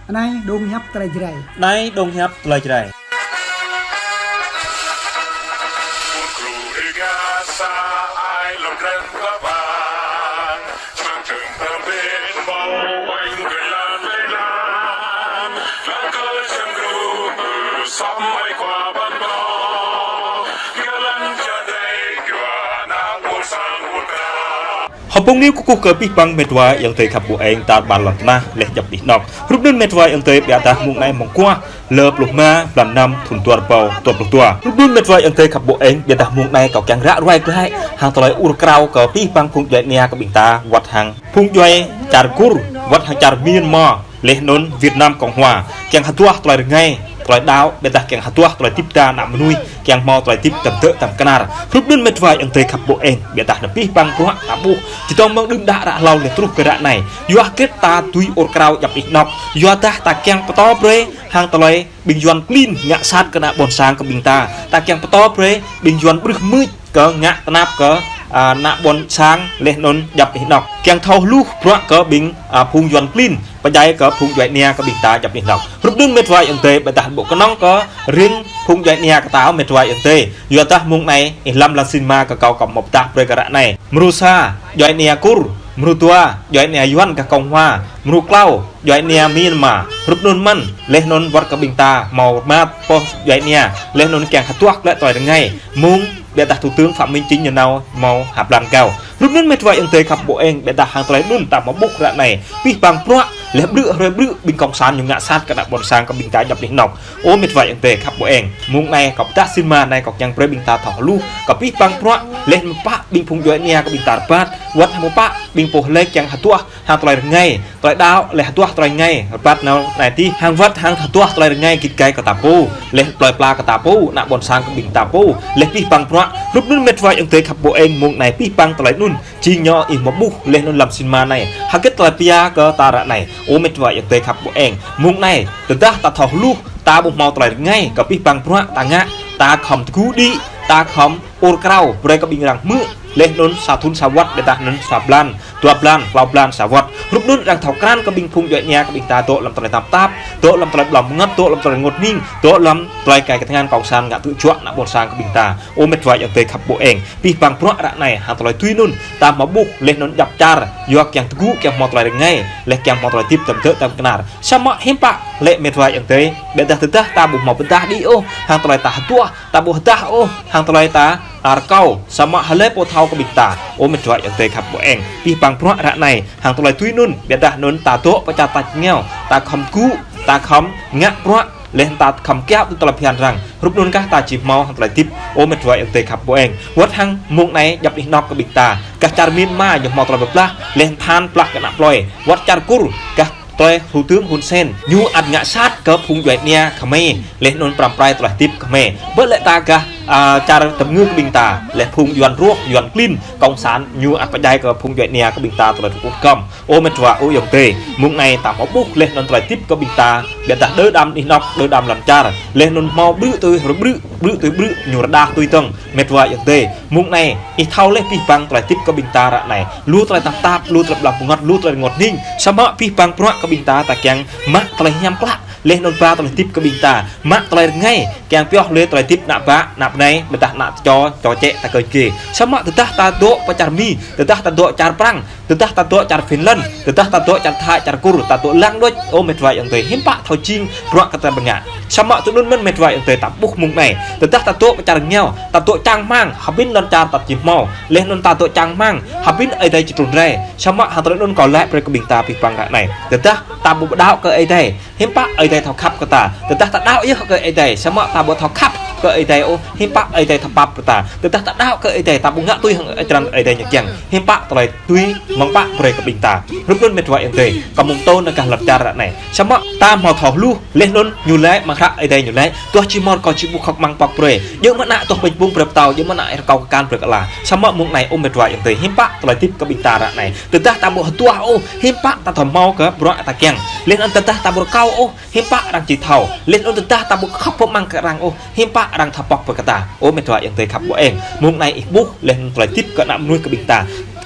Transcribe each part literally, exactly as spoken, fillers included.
Anai dong hiăp tơlơi Jrai. Anai dong hiăp tơlơi Jrai. Hơpung niu kơkuh kơ abih bang met wa ayŏng adơi khăp ƀu eng tar ƀar lŏn tơnah leh djŏp anih anŏk. Hrup anŭn met wa ayŏng adơi, biă dah mông anai mông kuah lơ pluh rơma, blan năm, thun dua rơbâo dua pluh dua. Hrup anŭn met wa ayŏng adơi khăp ƀu eng, biă dah mông anai kâo kiăng ră ruai glaĭ hăng tơlơi ur krao kơ abih bang phung djuai ania kơ ƀing ta, wơ̆t hăng phung djuai čar Kur, wơ̆t hăng čar Myanmar, leh anŭn Việt Nam Cộng Hòa, kiăng hơduah tơlơi rơngai, tơlơi đaŏ, biă dah kiăng hơduah tơlơi hơdip ta ană mơnuih, kiăng hmâo tơlơi hơdip tơm tơ̆ tơm kơnar. Hrup anŭn met wa ayŏng adơi khăp ƀu eng, biă dah ană abih bang bruă ta ƀuh, či tong mơ̆ng đưm đă ră hlâo leh truh kơ ră anai. Yua hơget ta tui ur krao djŏp anih anŏk? Yua dah ta kiăng pơtô brơi hăng tơlơi ƀing Yuan klin ngă sat kơ ană ƀôn sang kơ ƀing ta. Ta kiăng pơtô brơi ƀing Yuan brưh mưč kơ ngă tơnap kơ, a, ană ƀôn sang leh anŭn djŏp anih anŏk. Kiăng thâo hluh bruă kơ ƀing, a, phung Yuan klin pơdjai kơ phung djuai ania kơ ƀing ta djŏp anih anŏk. Hrup anŭn met wa ayŏng adơi, biă dah ƀu kơnơ̆ng kơ riêng phung djuai ania kơ ta ôh met wa ayŏng adơi. Yua dah mông anai, ih lăm lăng sin mă kơ kâo kơ mơ̆ pơtă brơi kơ ră anai. Mrô sa, djuai ania Kur, mrô dua, djuai ania Yuan gah Cộng Hòa, mrô klâo, djuai ania Myanmar. Hrup anŭn mơ̆n, leh anŭn wơ̆t kơ ƀing ta hmâo rơmat pô djuai ania, leh anŭn kiăng hơduah glaĭ tơlơi rơngai. Mông biă dah Thủ tướng Phạm Minh Chính ñu nao hmâo ha blan rơgao. Hrup anŭn met wa ayŏng adơi khăp ƀu eng, biă dah hăng tơlơi anŭn ta hmâo ƀuh ră anai. Abih bang bruă, leh brư̆ hrơi brư̆ ƀing cộng sản ñu ngă sat kơ ană ƀôn sang kơ ƀing ta djŏp anih anŏk. Ơ met wa ayŏng adơi khăp ƀu eng. Mông anai kâo pơtă sin mă anai kâo kiăng brơi ƀing ta thâo hluh kơ abih bang bruă, leh mơ̆ pă ƀing phung djuai ania kơ ƀing ta rơbat, wơ̆t mơ̆ pă ƀing pô lĕ kiăng hơduah hăng tơlơi rơngai, tơlơi đaŏ, leh hơduah tơlơi rơngai, rơbat nao anai tih, hăng wơ̆t hăng hơduah tơlơi rơngai git gai kơ ta pô, leh plơi pla kơ ta pô, ană ƀôn sang kơ ƀing ta pô, leh abih bang bruă. Hrup anŭn met wa ayŏng adơi khăp ƀu eng, mông anai abih bang tơlơi anŭn jing ñu ih mơ̆ ƀuh leh anŭn lăm sin mă anai. Hơget tơlơi biă kơ ta ră anai, ơ met wa ayŏng adơi khăp ƀu eng. Mông anai, tơdah ta thâo hluh, ta ƀu hmâo tơlơi rơngai kơ abih bang bruă ta ngă, ta khŏm tơgŭ đĭ, ta khŏm ur krao brơi kơ ƀing arăng hmư̆, leh anŭn sa thun sa wơ̆t, biă dah anŭn sa blan, dua blan, klâo blan, sa wơ̆t. Hrup anŭn arăng thâo krăn kơ ƀing phung djuai ania kơ ƀing ta dŏ lăm tơlơi tơnap tap, dŏ lăm tơlơi ƀlŏng bơngăt, dŏ lăm tơlơi rơngot hning, dŏ lăm tơlơi kai kơ tơngan cộng sản ngă tŭ juă ană ƀôn sang kơ ƀing ta. Ơ met wa ayŏng adơi khăp ƀu eng. Abih bang bruă ră anai, hăng tơlơi tui anŭn, ta hmâo ƀuh leh anŭn djŏp čar, yua kiăng tơgŭ, kiăng hmâo tơlơi rơngai, leh kiăng hmâo tơlơi hơdip tơm tơ̆ tơm kơnar. Samơ̆ hiư̆m pă lĕ met wa ayŏng adơi, biă dah tơdah ta ƀu hmâo pơdah đĭ ôh hăng tơlơi ta hơduah, ta ƀu hơdah ôh hăng tơlơi ta rơkâo, samơ̆ hlơi pô thâo kơ ƀing ta. Ơ met wa ayŏng adơi khăp ƀu eng. Abih bang bruă ră anai, hăng tơlơi tui anŭn, biă dah anŭn ta dŏ pơ čar tač rơngiao, ta khŏm tơgŭ, ta khŏm ngă bruă, leh ta khŏm kiaŏ tui tơlơi phiăn arăng. Hrup anŭn kah ta či hmâo hăng tơlơi hơdip. Ơ met wa ayŏng adơi khăp ƀu eng. Wơ̆t hăng mông anai djŏp anih anŏk kơ ƀing ta, gah čar Myanmar ñu hmâo tơlơi pơblah, leh than plah kơ ană plơi. Wơ̆t čar Kur, gah tơlơi Thủ tướng Hun Sen, ñu ăt ngă sat kơ phung djuai ania Khmer, leh anŭn pơrăm pơrai tơlơi hơdip Khmer. Bơ lĕ ta gah, a, čar tơm ngư kơ ƀing ta, leh phung Yuan rŏh, Yuan klin, cộng sản, ñu ăt pơdjai kơ phung djuai ania kơ ƀing ta tơlơi tơkŭt kơm. Ơ met wa, ơ ayŏng adơi, mông anai ta hmâo ƀuh leh anŭn tơlơi hơdip kơ ƀing ta, biă dah đơ đam anih anŏk, đơ đam lăm čar, leh anŭn hmâo brư̆ tui hrơi brư̆, brư̆ tui brư̆, ñu rơđah tui tơ̆ng. Met wa ayŏng adơi, mông anai, ih thâo leh abih bang tơlơi hơdip kơ ƀing ta ră anai. Lu tơlơi tơnap tap, lu tơlơi ƀlŏng bơngăt, lu tơlơi rơngot hning. Samơ̆ abih bang bruă kơ ƀing ta, ta kiăng mă tơlơi hiam klă, leh anŭn ba tơlơi hơdip kơ ƀing ta. Mă tơlơi rơngai, kiăng pioh leh tơlơi hơdip ană bă, ană bơnai, biă dah ană tơčô, čô čĕ ta kơč gê. Samơ̆ tơdah ta dŏ pơ čar Mi, tơdah ta dŏ čar Prăng, tơdah ta dŏ čar Finland, tơdah ta dŏ čar Thái, čar Kur, ta dŏ lăng đôč, ơ met wa ayŏng adơi, hiư̆m pă thâo jing bruă kơ ta ƀu ngă. Samơ̆ tui anŭn mơ̆n met wa ayŏng adơi ta ƀuh mông anai. Tơdah ta dŏ pơ čar rơngiao, ta dŏ čang rơmang, hơbĭn lŏn čar ta či hmâo, leh anŭn ta dŏ čang rơmang, hơbĭn Ơi Adai či trŭn rai. Samơ̆ hăng tơlơi anŭn kâo laĭ brơi kơ ƀing ta abih bang ră anai. Tơdah ta ƀu pơđaŏ kơ Ơi Adai, hiư̆m pă Ơi Adai thâo khăp kơ ta. Tơdah ta đaŏ yơh kơ Ơi Adai, samơ̆ ta ƀu thâo khăp kơ Ơi Adai ôh, hiư̆m pă Ơi Adai thâo pap kơ ta. Tơdah ta đaŏ kơ Ơi Adai, ta ƀu ngă tui hăng črăn Ơi Adai ñu kiăng, hiư̆m pă tơlơi tui mơ̆ng pă brơi kơ ƀing ta. Hrup anŭn met wa ayŏng adơi, kâo mơ̆ng tơ nao gah lŏn čar ră anai. Samơ̆ ta hmâo thâo hluh, leh anŭn ñu laĭ, mơ̆ng hră Ơi Adai ñu laĭ, tuah či mơ̆r kâo či ƀuh khŏk mơ̆ng pŏk brơi. Djơ̆ mơ̆ ană tuah ƀañ pŭng brơi pơtâo, djơ̆ mơ̆ ană rơkâo kơ kan brơi kơ ala. Samơ̆ mông anai ơ met wa ayŏng adơi, hiư̆m pă tơlơi hơdip kơ ƀing ta ră anai. Tơdah ta ƀu hơduah ôh, hiư̆m pă ta thâo hmâo kơ bruă ta kiăng. Leh anŭn tơdah ta ƀu rơkâo ôh, hiư̆m pă arăng či thâo. Leh anŭn tơdah ta ƀu khŏk pơmăng kơ arăng ôh, hiư̆m pă arăng thâo pŏk brơi kơ ta. Ơ met wa ayŏng adơi khăp ƀu eng. Mông anai ih ƀuh, leh anŭn tơlơi hơdip kơ ană mơnuih kơ ƀing ta.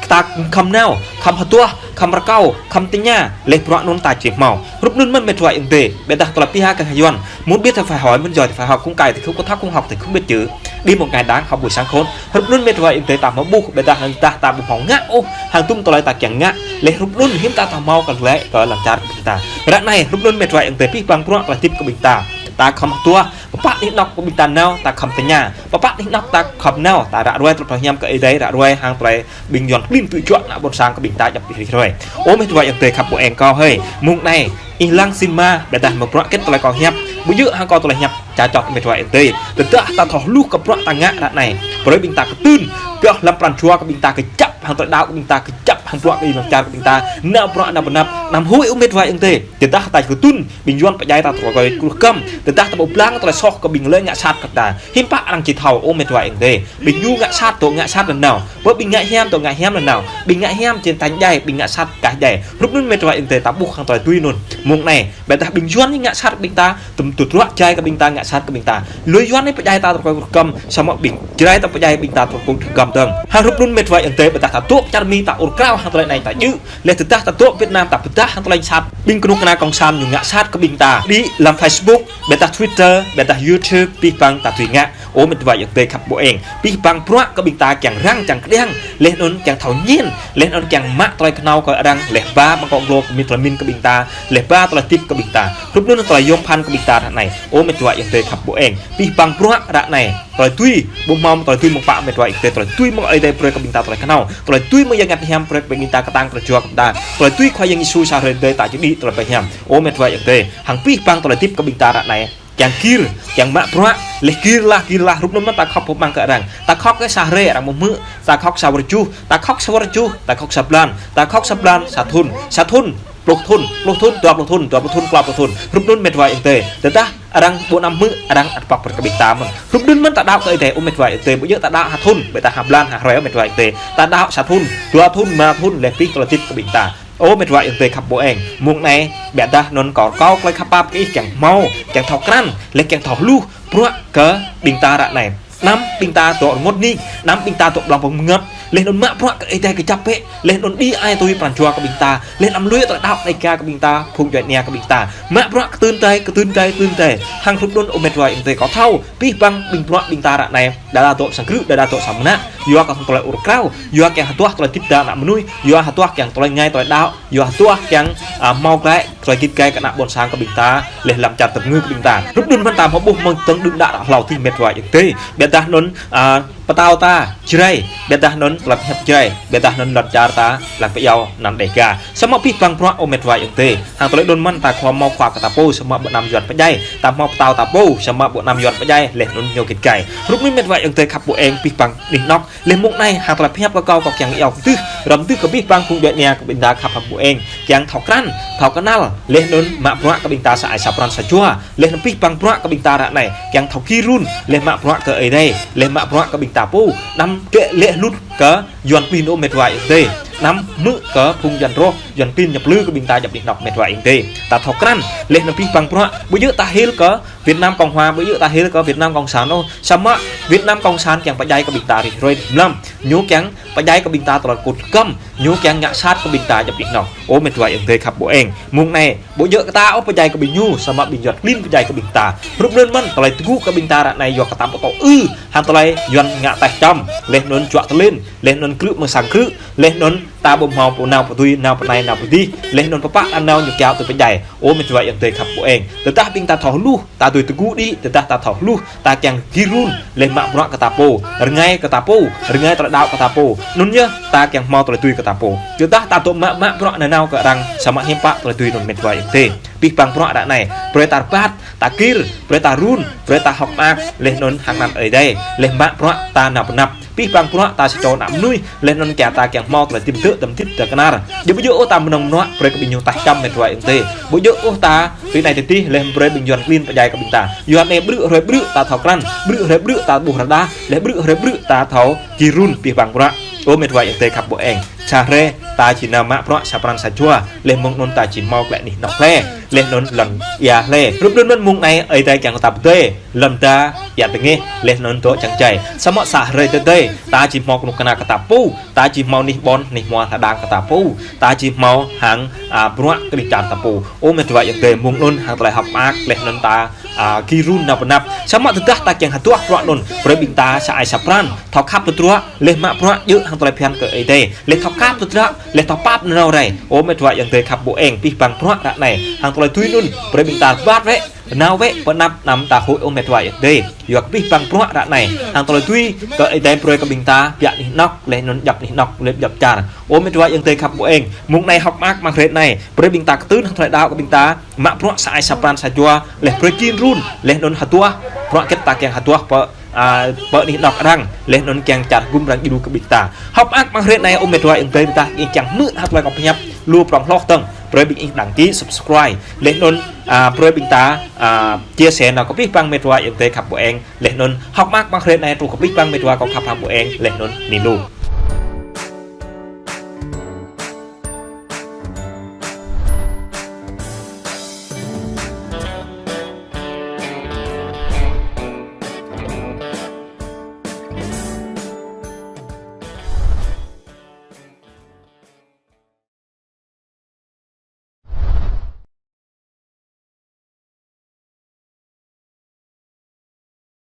Ta khŏm nao, khŏm hơduah, khŏm rơkâo, khŏm tơña, laih bruă anŭn ta či hmâo. Hrup anŭn mơ̆n mĕt wa ayŏng adơi, ƀiădah tơlơi pia kơ Yuan. Muốn biết thì phải hỏi, muốn giỏi thì phải học, không cày thì không có thóc, không học thì không biết chữ. Đi một ngày đáng, học buổi sáng khôn. Hrup anŭn mĕt wa ayŏng adơi ta hmâo ƀuh, ƀiădah hăng ta ta ƀu hmâo ngă ôh, hăng tum tơlơi ta kiăng ngă. Laih hrup anŭn hiư̆m ta thâo hmâo kơ lĕ kơ lăm čar kơ ƀing ta. Ră anai, hrup anŭn mĕt wa ayŏng adơi pih pang bruă tơlơi hơdip kơ ƀing ta. Ta khŏm hơduah, pơpă anih anŏ kơ ƀing ta nao, ta khŏm tơña. Pơpă anih anŏ ta khŏm nao, ta ră ruai tơlơi pơhiăp kơ Ơi Adai, ră ruai hăng tơlơi ƀing Yuan klin tui juă ană ƀôn sang kơ ƀing ta djŏp rĭm hrơi. Ơ mĕt wa ayŏng adơi khăp ƀu eng kâo hơi. Mông anai, ih lăng sĭn mă, ƀiădah mă bruă hơget tơlơi kâo hiăp. Ƀu djơ̆ hăng kâo tơlơi hiăp ča čŏk mĕt wa ayŏng adơi. Tơdah ta thâo hluh kơ bruă ta ngă ră anai. Brơi ƀing ta kơtưn, pioh lăm pran jua kơ ƀing ta kơjăp, hăng tơlơi đaŏ kơ ƀing ta kơjăp, hăng bruă kơ lăm čar kơ ƀing ta. Nao bruă nao pơnăp, anăm huĭ ơ mĕt wa ayŏng adơi. Tơdah ta kơtưn, ƀing Yuan pơdjai ta tơlơi kruh kơ̆m. Tơdah ta ƀu blang tơlơi soh kơ ƀing lĕ ngă sat kơ ta. Hiư̆m pă arăng či thâo ơ mĕt wa ayŏng adơi. Ƀing ñu ngă sat tŏ ngă sat nanao. Pơ ƀing ngă hiam tŏ ngă hiam nanao. Ƀing ngă hiam či tañ djai, ƀing ngă sat kah djai. Hrup anŭn mĕt wa ayŏng adơi ta ƀuh hăng tơlơi tui anŭn. Mông anai, ƀiădah ƀing Yuan anai ngă sat kơ ƀing ta, tơm tŭ truă djai kơ ƀing ta ngă sat kơ ƀing ta. Lơi Yuan anai pơdjai ta tơlơi kruh kơ̆m, samơ̆ ƀing Jrai ta pơdjai ƀing ta tơlơi kruh kơ̆m dơ̆ng. Hăng hrup anŭn mĕt wa ayŏng adơi ƀiădah ta dŏ čar Mi ta ur krao hăng tơlơi anai ta djơ̆. Laih tơdah ta dŏ Việt Nam ta pơdah hăng tơlơi sat. Ƀing kơnuk kơna kông sản ñu ngă sat kơ ƀing ta. Đĭ lăm Facebook, ƀiădah Twitter, ƀiădah YouTube, pih pang ta tui ngă. Ơ mĕt wa ayŏng adơi khăp ƀu eng. Pih pang bruă kơ ƀing ta kiăng răng kiăng kơđiăng. Laih anŭn kiăng thâo ñen. Laih anŭn kiăng mă tơlơi kơnâo kơ arăng. Laih ba mă kông glô kơ mi tơlơi min kơ ƀing ta. Laih ba tơlơi hơdip kơ ƀing ta. Hrup anŭn tơlơi yôm phăn kơ ƀing ta ră anai. Ơ mĕt wa ayŏng adơi khăp ƀu eng. Pih pang bruă ră anai. Tơlơi tui, ƀu hmâo tơlơi tui mơ̆ng pă mĕt wa ayŏng adơi, tơlơi tui mơ̆ng Ơi Adai brơi kơ ƀing ta tơlơi kơnâo. Tơlơi tui mơ̆ng Yang Bơngăt Hiam brơi kơ ƀing ta kơtang tơlơi jua kơ ƀing ta. Tơlơi tui Khua Yang Yêsu sa hrơi tơdơi ta či đĭ tơlơi pơhiăp. Ơ mĕt wa ayŏng adơi, hăng pih pang tơlơi hơdip kơ ƀing ta ră anai. Kiăng gir, kiăng mă bruă, laih gir lah, gir lah, hrup anŭn mơ̆n ta khŏk pơmang kơ arăng. Ta khŏk kơ sa hrơi arăng ƀu hmư̆, ta khŏk sa wơr juh, ta khŏk sa wơr juh, ta khŏk sa blan, ta khŏk sa blan, sa thŭn, sa thŭn, pluh thŭn, pluh thŭn, dua pluh thŭn, dua pluh thŭn, klâo pluh thŭn. Hrup anŭn mĕt wa ayŏng adơi. Tơdah arăng ƀu anăm hmư̆, arăng ăt pŏk brơi kơ ƀing ta mơ̆n. Hrup anŭn mơ̆n ta đaŏ kơ Ơi Adai, ơ mĕt wa ayŏng adơi, ƀu djơ̆ ta đaŏ ha thŭn, ƀiădah ha blan, ha hrơi, ơ mĕt wa ayŏng adơi. Ta đaŏ sa thŭn, dua thŭn, rơma thŭn, laih pih tơlơi hơdip kơ ƀing ta. Ơ mĕt wa ayŏng adơi khăp ƀu eng. Mông anai, ƀiădah anŭn kâo rơkâo tơlơi khăp pap kơ ih kiăng hmâo, kiăng thâo krăn, laih kiăng thâo hluh, bruă kơ ƀing ta ră anai. Anăm ƀing ta dŏ rơngot hning, anăm ƀing ta dŏ blang pơngăt, laih anŭn mă bruă kơ Ơi Adai kơjăp bĕ, laih anŭn đĭ ai tui pran jua kơ ƀing ta, laih anăm lui tơlơi đaŏ anai ka kơ ƀing ta, phung djuai ania kơ ƀing ta. Mă bruă kơtưn tơdơi, kơtưn tơdơi, kơtưn tơdơi. Hăng hrup anŭn ơ mĕt wa ayŏng adơi kâo thâo, pih pang ƀing bruă ƀing ta ră anai, đa đa dŏ sang krư̆, đa đa dŏ sang mơnă, yua kơ tơlơi ur krao, yua kiăng hơduah tơlơi hơdip ta ană mơnuih, yua hơduah kiăng tơlơi ngai tơlơi đaŏ, yua hơduah kiăng, a, hmâo glaĭ, tơlơi git gai kơ ană ƀôn sang kơ ƀing ta, laih lăm čar tơngư kơ ƀing ta. Hrup anŭn mơ̆n ta hmâo ƀuh mơ̆ng tơ̆ng đưm đă ră hlâo tih mĕt wa ayŏng adơi. Ƀiădah anŭn, a, pơtao ta Jrai, ƀiădah anŭn tơlơi pơhiăp Jrai, ƀiădah anŭn lŏn čar ta, lăng pơyâo anăn Đêga. Samơ̆ pih pang bruă ơ mĕt wa ayŏng adơi. Hăng tơlơi anŭn mơ̆n ta khua hmâo khua kơ ta pô, samơ̆ ƀu anăm Yuan pơdjai. Ta hmâo pơtao ta pô, samơ̆ ƀu anăm Yuan pơdjai, laih anŭn ñu git gai. Hrup anŭn mĕt wa ayŏng adơi khăp ƀu eng pih pang anih anŏ. Laih mông anai, hăng tơlơi pơhiăp kơ kâo, kâo kiăng iâu kơdih, răm kơdih kơ pih pang phung djuai ania kơ ƀing ta khăp hăng ƀu eng, kiăng thâo krăn, thâo kơnăl, laih anŭn mă bruă kơ ƀing ta sa ai sa pran sa jua, laih anŭn pih pang bruă kơ ƀing ta ră anai, kiăng thâo gir run, laih mă bruă kơ Ơi Adai, laih mă bruă kơ ƀing ta pô, anăm kĕ lĕ hlut kơ Yuan klin ơ mĕt wa ayŏng adơi, anăm hmư̆ kơ phung Yuan rŏh, Yuan klin ñu plư kơ ƀing ta djŏp anih anŏ mĕt wa ayŏng adơi. Ta thâo krăn, laih anŭn pih pang bruă, ƀu djơ̆ ta hil kơ Việt Nam Cộng Hòa, ƀu djơ̆ ta hil kơ Việt Nam Cộng sản ôh. Samơ̆ Việt Nam Cộng sản kiăng pơdjai kơ ƀing ta rĭm hrơi rĭm mlam. Ñu kiăng pơdjai kơ ƀing ta tơlơi kruh kơ̆m. Ñu kiăng ngă sat kơ ƀing ta djŏp anih anŏ. Ơ mĕt wa ayŏng adơi khăp ƀu eng. Mông anai, ƀu djơ̆ kơ ta ôh pơdjai kơ ƀing ñu, samơ̆ ƀing Yuan klin pơdjai kơ ƀing ta. Hrup anŭn mơ̆n, tơlơi tơgŭ kơ ƀing ta ră anai yua kơ ta ƀu tŏ ư. Hăng tơlơi Yuan ngă teh čăm. Laih anŭn juă tơlên. Laih anŭn krư̆ mơ̆ng sang krư̆. Laih anŭn ta ƀu hmâo pô nao pơdui, nao pơ anai, nao pơ adih. Laih anŭn pơpă ta nao ñu kiaŏ tui pơdjai. Ơ mĕt wa ayŏng adơi khăp ƀu eng. Tơdah ƀing ta thâo hluh, ta dưi tơgŭ đĭ, tơdah ta thâo hluh, ta kiăng gir run, laih mă bruă kơ ta pô, rơngai kơ ta pô, rơngai tơlơi đaŏ kơ ta pô. Anŭn yơh, ta kiăng hmâo tơlơi dưi kơ ta pô. Tơdah ta dŏ mă, mă bruă nanao kơ arăng, samơ̆ hiư̆m pă tơlơi dưi anŭn mĕt wa ayŏng adơi. Pih pang bruă ră anai, brơi ta rơbat, ta gir, brơi ta run, brơi ta hơ̆k mơak, laih anŭn hăng anăn Ơi Adai, laih mă bruă ta nao pơnăp. Pih pang bruă ta sa čô ană mơnuih, laih anŭn kiăng ta kiăng hmâo tơlơi hơdip dơ̆, tơlơi hơdip tơkơnar. Djơ̆ ƀu djơ̆ ôh ta mơnơ̆ng mơnuă brơi kơ ƀing ñu tah čăm mĕt wa ayŏng adơi. Ƀu djơ̆ ôh ta, tui anai tơdih laih brơi ƀing Yuan klin pơdjai kơ ƀing ta. Yuan anai ƀrư̆ hrơi ƀrư̆ ta thâo krăn, ƀrư̆ hrơi ƀrư̆ ta ƀuh rơđah, laih ƀrư̆ hrơi ƀrư̆ ta thâo gir run pih pang bruă. Ơ mĕt wa ayŏng adơi khăp ƀu eng. Sa hrơi ta či nao mă bruă sa pran sa jua, laih mơ̆ng anŭn ta či hmâo glaĭ anih anŏ hlơi, laih anŭn lŏn ia hlơi. Hrup anŭn mơ̆n mông anai Ơi Adai kiăng ta pơdơi, lŏn ta Ia tơngeh, laih anŭn dŏ čang čai. Samơ̆ sa hrơi tơdơi, ta či hmâo kơnuk kơna kơ ta pô, ta či hmâo anih ƀôn, anih hmua hơdang kơ ta pô, ta či hmâo hăng, a, bruă kơ ƀing čar ta pô. Ơ met wa ayŏng adơi, mơ̆ng anŭn hăng tơlơi hơ̆k mơak, laih anŭn ta, a, gir run nao pơ anăp. Samơ̆ tơdah ta kiăng hơduah bruă anŭn, brơi ƀing ta sa ai sa pran, thâo khăp tơdruă, laih mă bruă djơ̆ hăng tơlơi phiăn kơ Ơi Adai, laih thâo khăp tơdruă, laih thâo pap nao rai. Ơ met wa ayŏng adơi khăp ƀu eng, abih bang bruă ră anai, hăng tơlơi tui anŭn, brơi ƀing ta rơbat wơ̆t, nao wơ̆t pơ anăp anăm ta huĭ ơ met wa ayŏng adơi. Yua kơ abih bang bruă ră anai, hăng tơlơi tui kơ Ơi Adai brơi kơ ƀing ta, biă anih anŏk, laih anŭn djăp anih anŏk, laih djăp čar. Ơ met wa ayŏng adơi khăp ƀu eng, mơ̆ng anai hơ̆k mơak amăng hrơi anai, brơi ƀing ta kơtưn hăng tơlơi đaŏ kơ ƀing ta, mă bruă sa ai sa pran sa jua, laih brơi gir run, laih anŭn hơduah, bruă hơget ta kiăng hơduah pơ, a, pơ anih anŏk arăng, laih anŭn kiăng čar gum arăng djru kơ ƀing ta. Hơ̆k mơak amăng hrơi anai ơ met wa ayŏng adơi, ƀing ta ih kiăng hmư̆ hă tơlơi kâo pơhiăp, lu prong hloh tơ̆ng, brơi ƀing ih đăng ký subscribe, laih anŭn, a, brơi ƀing ta, a, chia sẻ nao kơ abih bang met wa ayŏng adơi khăp ƀu eng, laih anŭn hơ̆k mơak amăng hrơi anai truh kơ abih bang met wa kâo khăp hăng ƀu eng, laih anŭn ni lu.